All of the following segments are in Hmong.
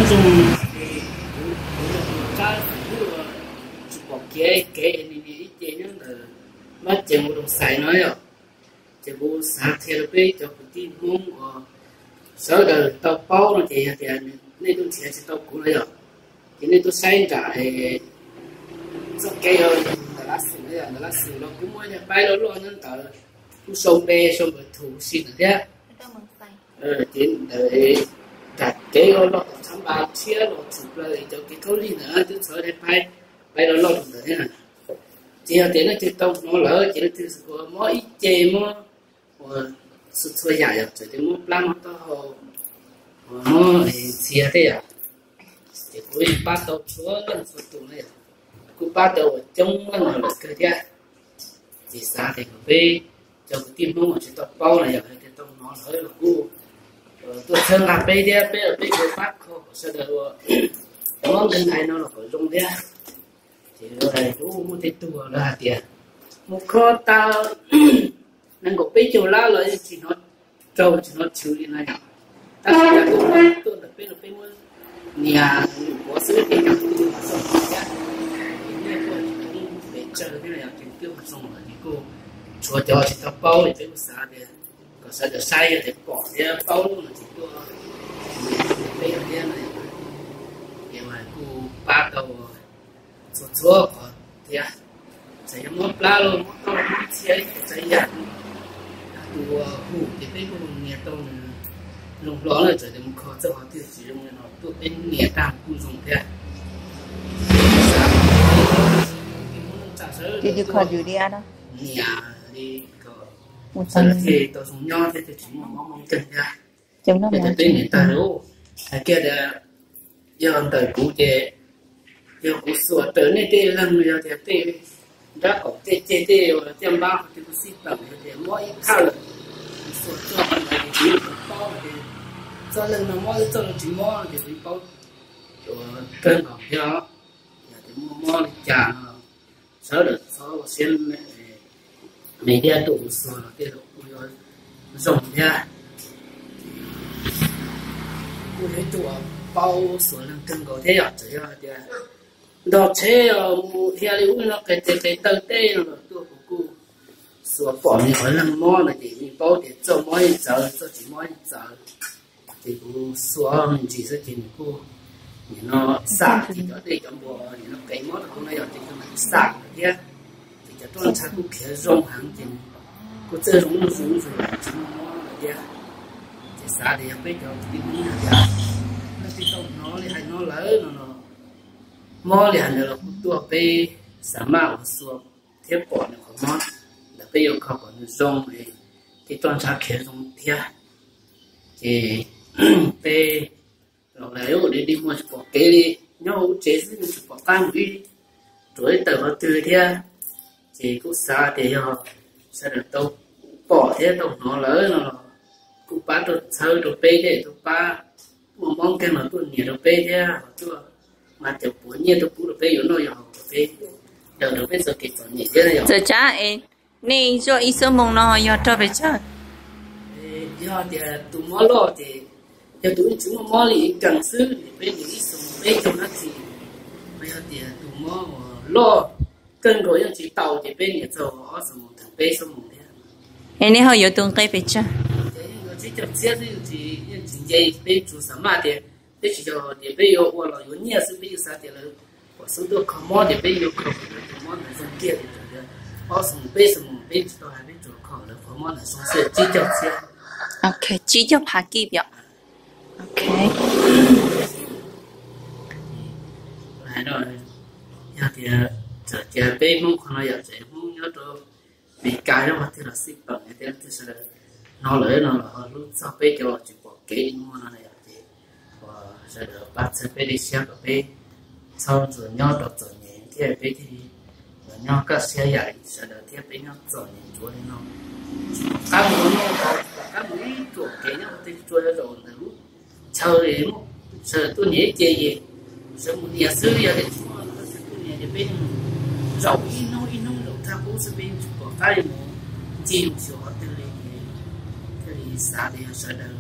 Tsoog, kuv yog tus tsab xeem Hwj uas tsis pom kev, kev es nws nias ib ce nyob ntawm Mab Cees ua Looj Xais no yom. Ces kuv xav qhia rau peb cov kwv tij Hmoob uas sawv daws tau paub no ces yog tias nej tuaj nrhiav tsis tau kuv no yom, ces nej tuaj saib nram txoj kev ntawm Lab Xwm no yom, ntawm Lab Xwm los kuj muaj ib daim paib loj loj nyob ntawd, kuj sau npe sau npawb thum si ntawd thiab. Ces ntawm nram kev uas los tom tshav npas tshiab los tshwm plaws cov kev khaub lig ntawd twb txhawv daim paib, paib loj loj rau ntawd thiab. Ces yog tias leej twg tau hnov lawm ces leej twg xav mob ib ce, mob ua txhua txhua yam yom, txawm tias mob plab mob taub hau, mob ntxhias tej yom, ces kuv yeej pab tau txhua leej txhua tus na yom, kuj pab tau uas coob leej no lawm kawg thiab. Ces xav tias kom peb cov kwv tij Hmoob uas tsis tau paub na yom, hais tias tau hnov lawm los kuj tuaj txhawb nqa peb thiab, peb los peb yuav pab kho kom sawv daws uas mob nkeeg hais no los kom zoo thiab. Ces kuj muaj tej tug lawv hais tias mus kho tau nees nkaum peb caug lab los yeej tsis hnov raug tsis hnov tshwm li na yom. Tab sis yog tuaj ntawm peb no peb muab nias lwm pov xwb ces yog tus xav thiab, nej tuaj pem tsawg thiab yom, ces twb ua zoo lawm ces kuj tshuav cov tsis tau paub ces peb kuj xav tias kom sawv daws saib yog tias pom thiab paub lawm no ces tuaj peb yog thiab no. Ces mas kuj pab tau txhua txhua qhov thiab, txawm yog mob plab los mob taub los mob ntxhias txawv yam, tus uas hu ces peb kuj nias tau nws zoo hlo na, txawm tias mus kho txoj hauv twg tsis zoo li no tuaj peb nias tag kuj zoo thiab. Nias li kom sawv daws thiaj tau zoo nyob thiab thiaj tsis muaj mob mob nkeeg thiab. Ces peb nias tag lawm, hais kiag tias yog ntawm kuv ces yog kuv xuas raws nej tej leeg yog tias tej nrab qaum tej ceg tej tiaj npab qhov twg kuj xij peem yog tias mob ib thaj lawm, kuv xuas txog kuv paub hais tias txoj leeg no mob txoj leeg tsis mob ces kuv paub kawg nkaus thiab. Yog tias muaj mob li cas no sawv daws txhob ua siab me thiab, tuaj kuv xuas los tej zaum kuj yuav zoo thiab. Kuj yog ib tug uas paub xuas leeg kawg nkaus thiab yom, txawm yog hais tias ntog tsheb os mus dhia li ub no qes tes qes taw tej no los tuaj kuv kuj xuas pom nws qhov leeg mob no ces yeej paub tias txoj mob yeej txawv, txoj tsis mob yeej txawv. Ces kuv xuas me ntsis xwb ces nws kuj nim no xam ces cov dej cov npua nim no qes mob rau kuv no yog ces kuv mam xam lawm thiab. Ces cov rooj ntsha kuj khiav zoo heev ces kuj txawj zoo nuj zoo zus tsis muaj mob lawm thiab. Ces xav tias yog peb cov kwv tij Hmoob tias leej twg tau hnov li hais no lawm no los mob li hais ntawd los kuj tuaj peb xa maj ua xua thiab pom nws qhov mob ntawd peb yuav kho kom nws zoo es tej rooj ntsha khiav zoo thiab. Ces peb los lawm ua dig dig muag tsis pom kev li, nyob hauv tsev xwb tsis pom qab mus ib ruam ib tawm qhov twg li thiab. Ces kuj xav tias yog sawv daws tau pom thiab tau hnov lawm no los kuj pab tuaj txhawb rau peb thiab tuaj pab muaj mob nkeeg los tuaj nias rau peb thiab ho tuaj mas cov puav nyiaj tuaj pub rau peb yuav noj yuav haus rau peb, daws rau peb txoj kev txom nyem thiab yom. Txawm tsab es nej zoj ib xuab moos no yog rog pes tsawg? Yog tias tus mob loj ces yog tus yeej tsis muaj mob li kees xwb ces peb nias ib xuab moos peb caug nab txi. Yog tias tus mob uas loj kawg nkaus yeej tsis tau ces peb nias txog ob xuab moos theem peb xuab moos thiab. Es nej ho yuav tus nqe pes tsawg? Ces yeej yuav tsib caug txhiab xwb, yeej tsis nce, peb tsuas xa maj tias peb tsis yog tias peb yuav ua los yuav nyiaj xwb, peb yeej xav tias lawv kom xub tuaj kho mob ces peb yuav kho kom lawv tus mob ntawd zoo kiag li. Ob xuab moos peb xuab moos peb tsis tau hais, peb tsuas kho lawv qhov mob ntawd zoo xwb, tsib caug txhiab. Ok, tsib caug phav kib yom. Ok. Yog tias txawm tias peb Hmoob qhov no yog txawm Hmoob nyob rau Meskas los qhov twg los xij peem thiab leej twg sawv daws hnov lawm no los ho hlub txog peb cov tsis pom kev li muaj no na yom, ces sawv daws pab txhawb peb dej siab kom peb txhob txuas nyob rau txom nyem thiab peb thiaj li los nyob kaj siab yam li sawv daws thiab peb nyob txom nyem ntsuav li no. Tsis pom qab mus ua noj tsis pom qab mus ib ruam kev nyob tej tsuas zaum ntawm lub chaw li muaj sawv daws tuaj nias ib ce es sawv mus nias xwb, yog tias tsis muaj leej twg tuaj nias ces peb zaum ib hnub ib hnub zaum thaj qub xwb peb tsis pom qab li mus ncig mus xyuas qhov twg li. Thiaj li xav tias yog sawv daws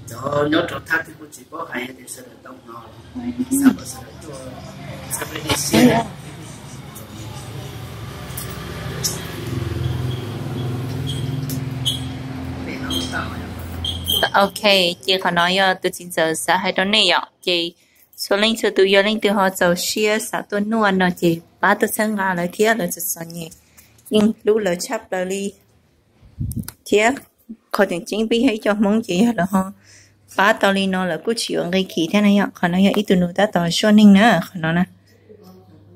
cov nyob rau thaj twg Ok, ces qhov no yog tus txiv ntxawm xav hais rau nej yom. Ces txhua leej txhua tus yog leej twg ho txaus siab xav tuaj noj no ces pab tuaj txhawb nqa lawv thiab, lawv txom txom nyem, yeej hlub lawv tshaj plaws li thiab. Qhov tseem ceeb peb yog ib co Hmoob ces yog lawv ho pab tau li no lawv kuj tsis yuav nqi khim thiab na yom. Qhov no yog ib tug nus tab tom zuaj neeg na qhov no na.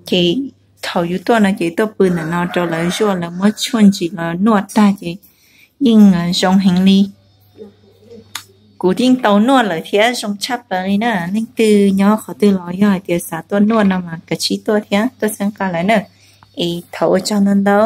Ces thaum yus tuaj no ces tuaj pw ntawm no rau lawv zuaj, lawv muab tshuaj ntsis los nuaj tag ces yeej zoo heev li. Kuv yeej tau nuaj lawm thiab zoo tshaj plaws li na. Leej twg nyob qhov twg los yog hais tias xav tuaj nuaj no mas kav tsij tuaj thiab tuaj txhawb nqa lawv na. Es thov ua tsaug ntau ntau.